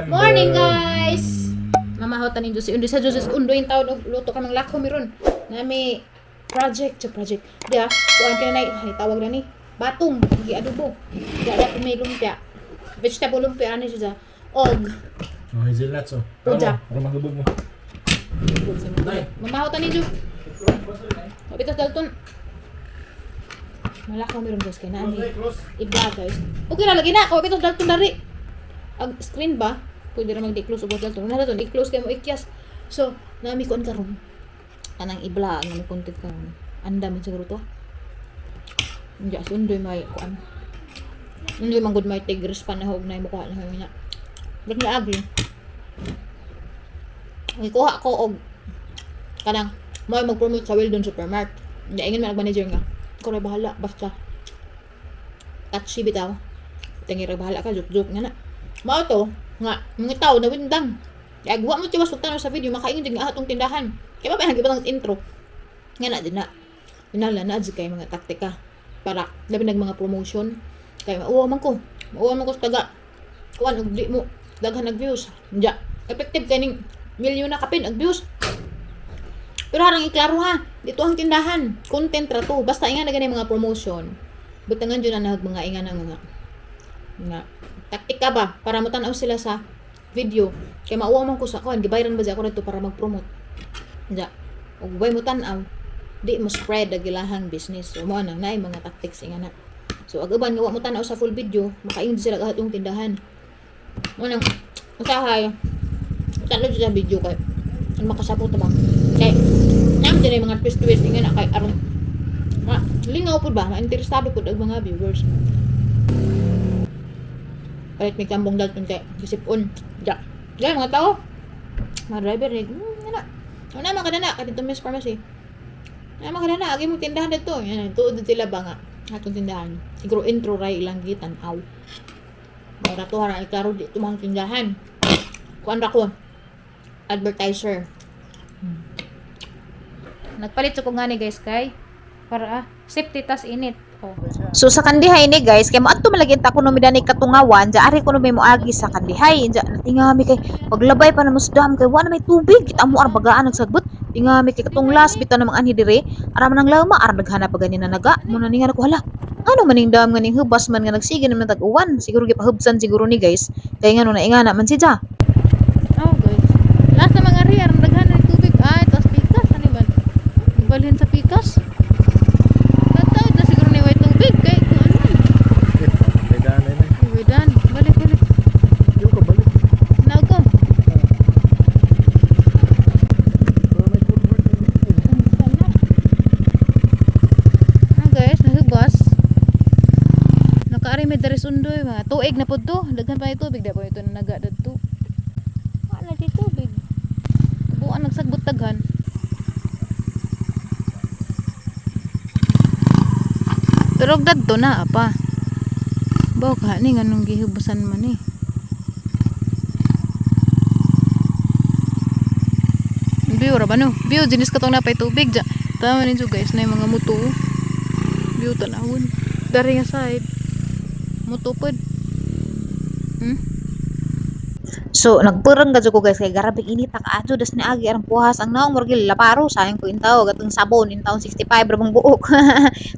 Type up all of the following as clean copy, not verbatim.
Morning, guys! Mamahotan ninyo si Undoy sa Joseph Undoy yung taon og luto ka ng lako meron. Nami project sa project. Diya, kuan ka na ay tawag na ni. Batong gi adobo. Diya da may lumpia. Vegetable lumpia ani siya. Og Oh, hazelnuts oh. Puja. Ano maglubog mo? Mamahotan ninyo. Kapitas Dalton. Malakaw meron, guys, kay naani. Iba, guys. Okay ra lagi na kapitas Dalton dari. Ang screen ba? Pwede ra mag-close ug Dalton. Wala Dalton, i-close kay mo ikyas. So, nami kuan karon. Kanang ibla ang nami content karon. Anda man siguro to. Hindi si Undoy may kuan. Undoy man gud may tigris pa na hog na mukha na niya. Ba't na agi? Kuha ko og kanang mo mag-promote sa Weldon Supermart. Hindi ingin man ang manager nga. Ikaw na bahala basta. Touchy bitaw. Tingi ra bahala ka, joke joke nga na. Mao to nga mga tao na windang. Kaya wa mo tiwas pagtanaw sa video makaingon jud nga atong tindahan. Kaya pa pa ang intro. Nga na din na. Inala na jud kay mga taktika para labi nag mga promotion. Kay mauwa man ko. Mauwa man ko sa taga. Kuan og di mo daghan nag views. Diya. Effective kay ning milyon na kapin ang views. Pero harang iklaro ha, dito ang tindahan. Content ra to. Basta inga na gani mga promotion. Butangan jud na nag mga inga na mga nga taktika ba para motan-aw sila sa video. Kay mauwa man ko sa kuan, gibayran ba ako nito para mag-promote. Diya. Ug way mo tan-aw, di mo spread ang ilahang business. So mo nang naay mga tactics inga na. So ag uban nga wa mo tan-aw sa full video, makaingon sila atong tindahan. Mo nang usahay. Tan-aw sa video kay ano makasabot ba? Kay nam din ay mga twist twist inga na kay aron ma lingaw pud ba, ma-interesado pud ang mga viewers. Palit may kambong Dalton kay gisipon. Ja. Ja mga tao. Mga driver ni na. Una man kada na kadto Miss Pharmacy. Una man kada na agi mong tindahan dito. Yan tuod sila ba nga atong tindahan. Siguro intro ray ilang gitan-aw. Mura to harang iklaro dito mga tindahan. Kuan ra ko. Advertiser. Nagpalit sa ko nga ni, guys, kay para safety tas init. Oh. So sa kandihay ni, guys, kay moadto man lagi ta kuno mi dani katungawan, ja ari kuno may moagi sa kandihay. Ja natingami kay paglabay pa na musdam kay wa na may tubig. Kita mo ar bagaan nagsagbot. Tingami kay katong last bitaw namang anhi dire. Ara man ang lawma, ara daghana pa gani na naga. Muna ni nga nako hala. Ano man ning dam nga ning hubas man nga nagsige naman tag-uwan. Siguro gipahubsan siguro ni, guys. Kay ngano na ingana man si ja. Oh, guys. Last na mga riyan, daghan ng tubig. Ay, tas pikas ano man. Balhin sa pikas. Tataw na siguro ni way tubig kay kung ano man. May daan na yun. Way dan. Balik balik. Yung ka balik. Naog ko. Pero may culvert na yun. Ah, guys, nahubas. Nakaari may daris undoy mga tuig na pud to. Daghan pa yung tubig dapat ito naga dadto. Wala di tubig. Buan nagsagbot daghan. Pero og dadto na apa. Baw ka ni nganong gihubasan man eh. View ra ba no? View dinis katong napay tubig ja. Tama ninyo, guys, na yung mga muto. View tanawon. Dari nga side. Muto pod. So nagpurang gadyo ko, guys, kay grabe init ta kaadto das niagi arang puhas ang naong murag laparo sayang ko intaw gatong sabon in taon 65 ra bang buok.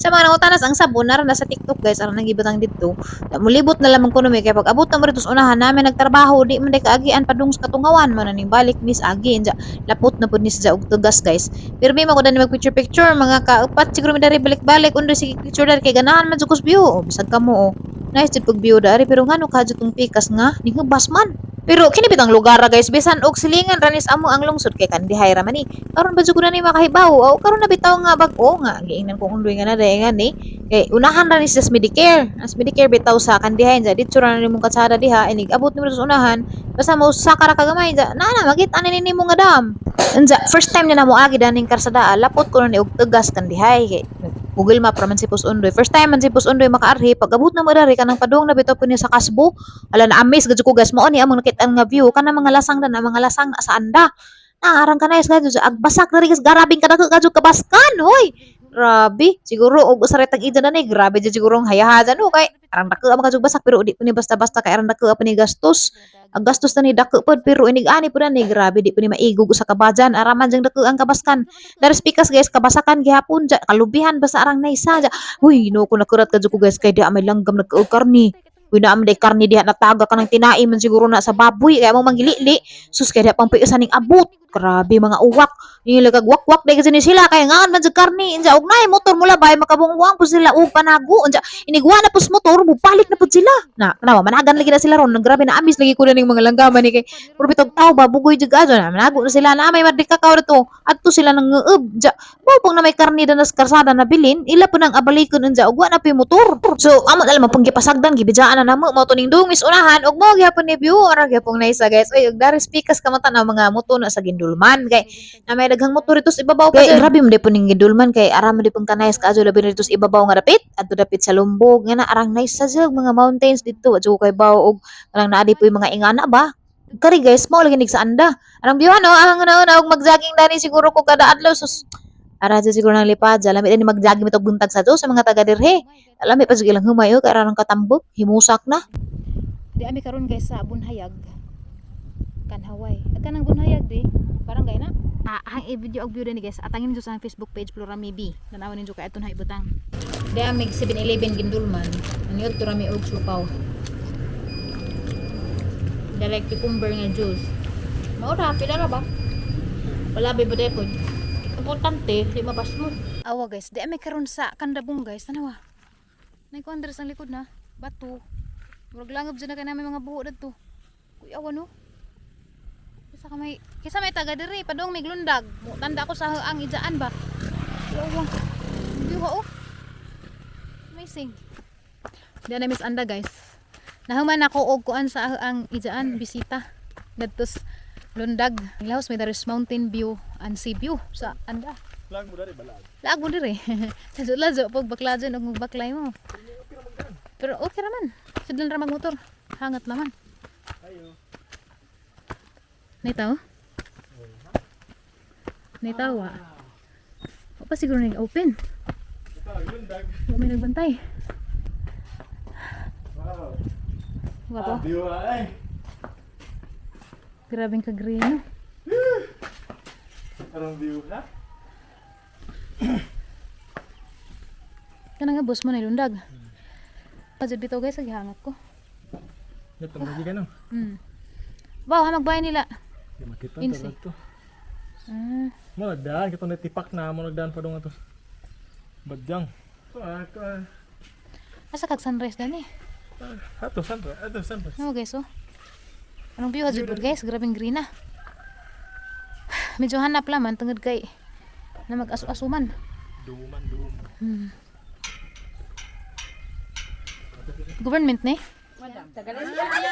Sa mga nangutanas ang sabon nara na sa TikTok, guys, aron nang gibutang didto. Mulibot na lamang kuno mi kay pag abot na mo rito sa unahan namin nagtrabaho di man day kaagian padung sa katungawan man ning balik miss agi inja lapot na pud ni sa og tugas, guys. Pero may ko dani mag picture picture mga kaupat siguro mi dari balik-balik undoy sige picture dari kay ganahan man jud ko sa view. Oh, bisag kamo oh. Nice jud pag view dari pero ngano kadyo tong pikas nga nihubas man. Pero kini bitang lugar ra, guys, bisan og silingan ra nis amo ang lungsod kay kandihay ra man ni. Karon ba jud ko na ni makahibaw o karon na bitaw nga bag-o nga giingnan kong undoy nga na dai nga ni. Kay unahan ra ni sa Medicare. As Medicare bitaw sa kandihay dya didto ra na nimong katsada diha inig abot nimo sa unahan basta mo saka ra ka gamay dya na na makita na nimo nga dam. Unsa first time na namo agi daning karsada lapot ko na ni og tugas kandihay kay Google Map ra man si Pus Undoy. First time man si Pus Undoy makaarhi pag abot na mo dari kanang padung na bitaw po niya sa kasbo. Ala na amaze gud ko, guys, mao ni among nakit-an nga view kanang mga lasang dan ang mga lasang na sa anda. Naarang ka nice gadyo agbasak diri, guys, garabing kadako kadyo kabaskan hoy. Grabe, siguro og usa ra tag-ida na ni, grabe jud siguro ang hayahajan no kay arang dako ang mga basak pero di po ni basta-basta kay arang dako pa ni gastos. Ang gastos na ni dako pod pero inig ani po na ni grabe di po ni maigog usa ka bajan ara man jang dako ang kabaskan. Daras pikas guys kabasakan gihapon ja kalubihan basta arang naisa ja. Huy, Ginoo ko nakurat ka jud ko guys kay di may langgam nagkaog karni. Uy, naa man day karni diha nataga kanang tinai man siguro na sa baboy kaya mo manggilili. Sus kay diha pang piusan ning abot. Grabe mga uwak. Nila kag wakwak day kasi ni sila kay ngaan man sa karni. Unsa og naay motor mula bay makabungwang po sila og panago. Unsa inigwa na pos motor balik na pud sila. Na kanawa managan lagi na sila ron. Grabe na amis lagi ko na ning mga langgaman ni kay puro bitog tao ba bugoy jud adto na manago na sila na may madikakaw dito. Adto sila nang ngeeb. Ja, mao na may karni da nas karsada na bilin ila po nang abalikon unja og wa na pay motor. So amo na lang pang gipasagdan gibidjaan na namo mao to ning dungis unahan og mao gihapon ni view ara gihapon naisa guys. Oy og daris pikas kamata na mga moto na sa gindulman kay na may daghang motor dito sa ibabaw pa. Kay grabe man po ning gindulman kay ara man di pong kanayas kaadyo labi na dito sa ibabaw nga dapit adto dapit sa lumbog nga na arang nice sa jud mga mountains dito wa jud ko kay baw og kanang naa di po yung mga ingana ba. Kari guys, mao lagi nig sa anda. Anong view ano, ang una og magjogging dani siguro ko kada adlaw sus. Ara jud siguro nang lipad, lami ni magjogging mitog buntag sa sa mga taga dirhe. Lami pa jud ilang humay oh, kay ara nang katambok, himusak na. Di ami karon guys sa Bunhayag. Kanhaway. Ag kanang Bunhayag di, barangay na. Ah, ang i-video og view ni guys. Atangin ninyo sa ang Facebook page Flora Maybe. Tanawon ninyo kay aton ha ibutang. Di ami 7-Eleven gindulman. Aniod to rami og supaw. Dalek cucumber nga juice. Mao ra pila ra ba? Wala ba ba pod. Importante, di mabas mo. Awa guys, di ami karon sa Kandabong guys. Tanawa. Nay kuan diri sa likod na. Bato. Murag langab dyan na kay namin mga buho dadto. Kuy awa no. Kaysa may taga diri padung may glundag. Mo tanda ko sa ang ijaan ba. Kuy awa. View oh. Amazing. Di na miss anda guys. Nahuman ako og kuan sa ang ijaan bisita. Dadtos lundag. Lahos may daris mountain view and sea view sa anda. Lag mo dari balag. Laag mo diri. Sa ladyo pag bakla dyan og baklay mo. Pero okay raman. Sudlan ra magmotor. Hangat naman. Ayo. Naitaw? Naitaw ah. Wa pa siguro nag-open. Ito, lundag. Wa may nagbantay. Wow. Wa pa. View ay. Grabeng ka green. Arang view ha? Kana nga boss mo na lundag. Pajud bitaw guys, gihangat ko. Ito lagi ka no. Wow, ha magbayad nila. Di makita Insi. to to. Ah, Mo nagdaan kita natipak na mo nagdaan pa dong ato. Badyang. Ah, ah. asa kag sunrise dani? Ato sunrise, ato sunrise. Ano guys oh. Anong view jud guys, grabeng green na. Medyo hanap laman tungod kay na mag-aso-aso man. Duman, duman. Government ni? Arang lingawan nila.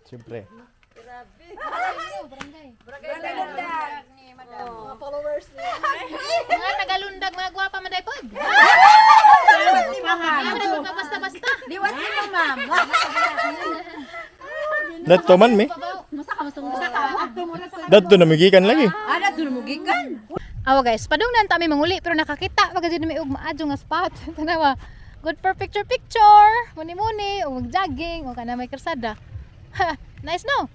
Siyempre. Mga tagalundag, mga gwapa man pod. Hindi man basta-basta. Liwat ni mo, ma'am. Dadto man mi. Dadto namigikan lagi. Ana, dulmugikan. Awa guys, padung na mi manguli pero nakakita pag jud mi og maadyo nga spot. Tanawa. Good for picture picture. Muni-muni o mag-jogging o kana may karsada. Ha, nice no.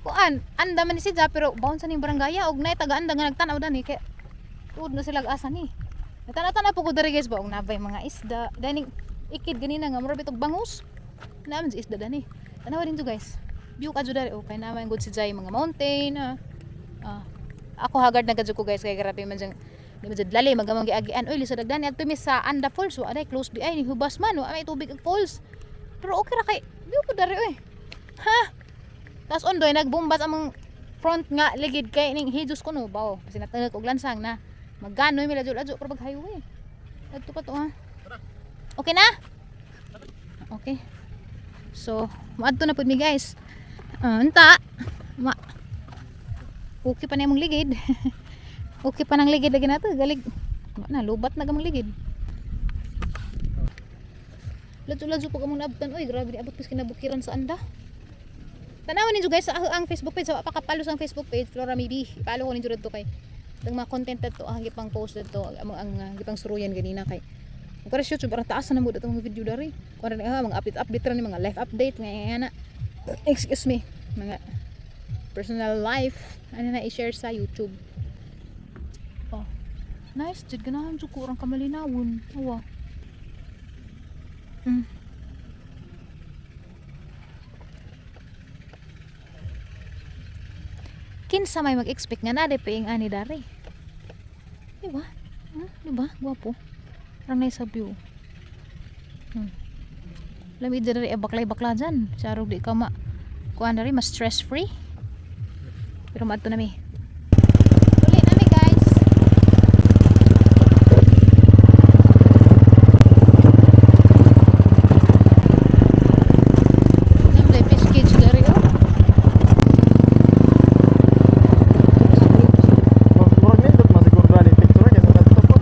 Kuan, anda man ni siya pero baon sa ning barangaya og nay taga-anda nga nagtan-aw dani kay tuod na sila asa ni. Nagtanaw-tanaw po ko diri guys ba og nabay mga isda. Daning ikid ganina nga mura bitog bangus. Naman si isda dani. Tanawa din to guys. View ka jud diri okay naman good si Jai mga mountain ah. Ah, ako haggard na gadyo ko guys kay grabe man jang di man jud lali magamang giagian oy lisod dagdan adto mi sa Anda Falls so aday close di ay ni hubas man wa may tubig ang falls pero okay ra kay view ko dari oy ha tas ondoy nagbumbas among front nga ligid kay ning hijos ko no bawo kasi natangag og lansang na maganoy mi ladyo ladyo pero pag highway adto pa to ha okay na okay. So, moadto na pud mi, guys. Unta. Ma okay pa na imong ligid. Okay pa nang ligid lagi nato, galig. Wa na lubat na gamong ligid. Ladyo-ladyo pag among naabtan, oy, grabe ni abot kus kinabukiran sa anda. Tanawan ninyo, guys, sa ang Facebook page, sa pa ang Facebook page, Flora Maybe. I-follow ko ninyo dito kay ang mga content dito ang gipang post dito ang ang gipang suruyan ganina kay kung sa YouTube arang taas na mo dito mga video dari. Kung ano mga update update ra ni mga life update nga nga na. Excuse me, mga personal life ano na i-share sa YouTube. Oh. Nice jud, ganahan jud ko orang kamalinawon. Awa. Kinsa may mag-expect nga na paing ani dari. Di ba? Di ba? Gwapo. Parang nice sa view. Lami dyan dari baklay-bakla dyan. Sarog di ka ma kuan dari mas stress free. Pero maadto na mi. Uli na mi, guys. Namlay fish cage dari oh. Murag nindot man siguro dali picture kay sa kadto po.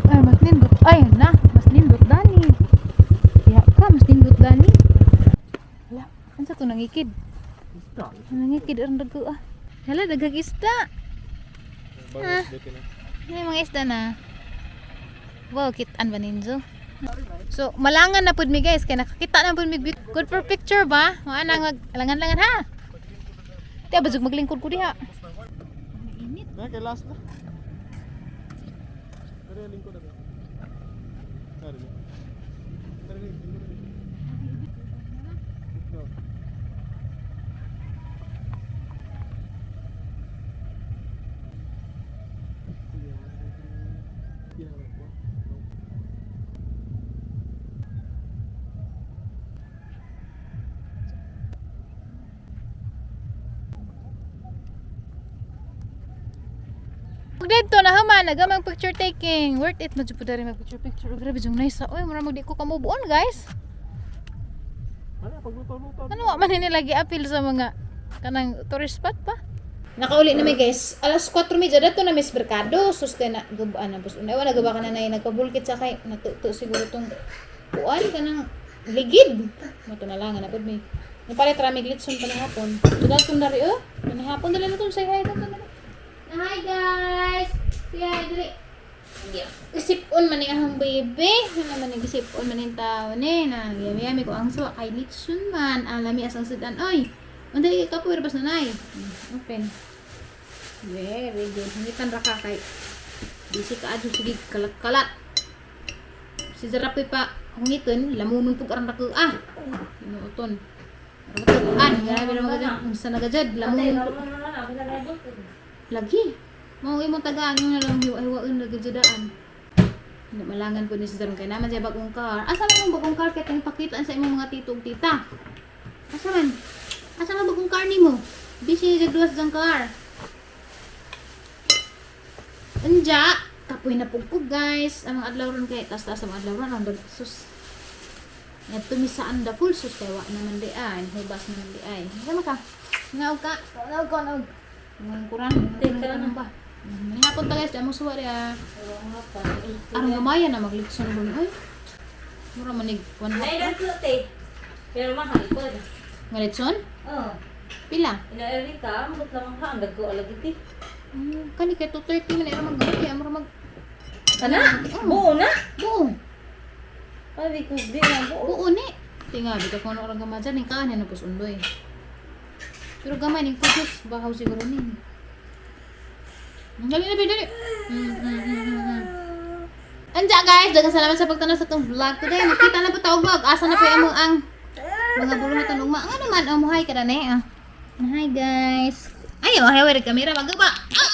Ay, mas nindot. Ay, na. Mas nindot, Dani. Ya ka, mas nindot, Dani. Wala. Ano sa to nangikid? Isda. Nangikid ang dago ah. Hala, daghang isda. Bangos dito na. Ano yung mga isda na? Wow, kitaan ba ninyo? So, malangan na pud mi, guys, kay nakakita na pud mi good for picture ba? Mga nang langan-langan ha. Ti abazog maglingkod ko diha. Init. Na kay last na. Pero lingkod na. Sorry. Sorry, lingkod na. No. Ug didto na human nagamang picture taking. Worth it man jud pud diri mag picture picture. Grabe jung nice. Oy, mura mag di ko kamubuon, guys. Ano pagluto-luto. Ano wa man nila gi-appeal sa mga kanang tourist spot pa? Nakauli na mi, guys. Alas 4:30 dato na Miss Mercado. Sus kay na gubaan na bus. Una wala gaba ka na nay nagpabulkit sa kay natuto siguro tong kuan kanang ligid. Mato na lang na pud mi. Napalit ra mig litson pa hapon. Tudan tong dari oh. Panihapon dali na tong say hi tong dali. Na hi, guys. Say hi dali. Isip-on man ni ahang baby. Ano man ni isip-on man ni tao ni na yami yami ko ang suwa kay litson man. Ang lami asang sudan oy. Unta ka po bas nanay. Open. Very good. Hangitan ra ka kay busy ka adyo sige kalat-kalat. Si Zarapoy pa hungiton, lamunon pug aron ra ko ah. Inuuton. An, grabe ra mga unsa na gajad, lamunon pug. Lagi. Mao imong tagaan mo na lang hiwa-hiwaon lagi judaan. Hindi malangan po ni si Zaron kay naman siya bagong car. Asa man imong bagong car kay tang pakitaan sa imong mga tito ug tita? Asa man? Asa man bagong car nimo? Busy sa duwas sang car. Anja, kapoy na pugpug, guys. Ang mga adlaw ron kay tas-tas ang mga adlaw ron ang dag sus. Ngadto mi sa anda full sus kay wa naman di ay, hubas naman di ay. Sama ka. Ngaog ka. Ngaog ka, ngaog. Mga kuran, mga ba. Manihapon ta, guys, damo suwa diya. Aron gamaya na magligson ron oy. Mura manig one Ay, half. dagko te. Pero mahal ko. Nga litson? Oh, Pila? ina ka, ambot lamang ka ang dagko alagi ti. Kani kay 2:30 man ay mag kay mura mag Kana? Buo na. Buo. Pari ko di na buo. Buo ni. Tinga, bitaw ko orang gamay dyan, ning kaan na pus undoy. Pero gamay ning kudos, bahaw siguro ni. Dali na, dali. Anja guys, daghang salamat sa pagtanaw sa atong vlog today. Makita na po ta og asa na po imong ang mga buluhatan ugma. Nga naman, oh, muhay ka na ni. Ah. Hi, guys. Ay, oh, hi, wait, kamera magaba. Ah!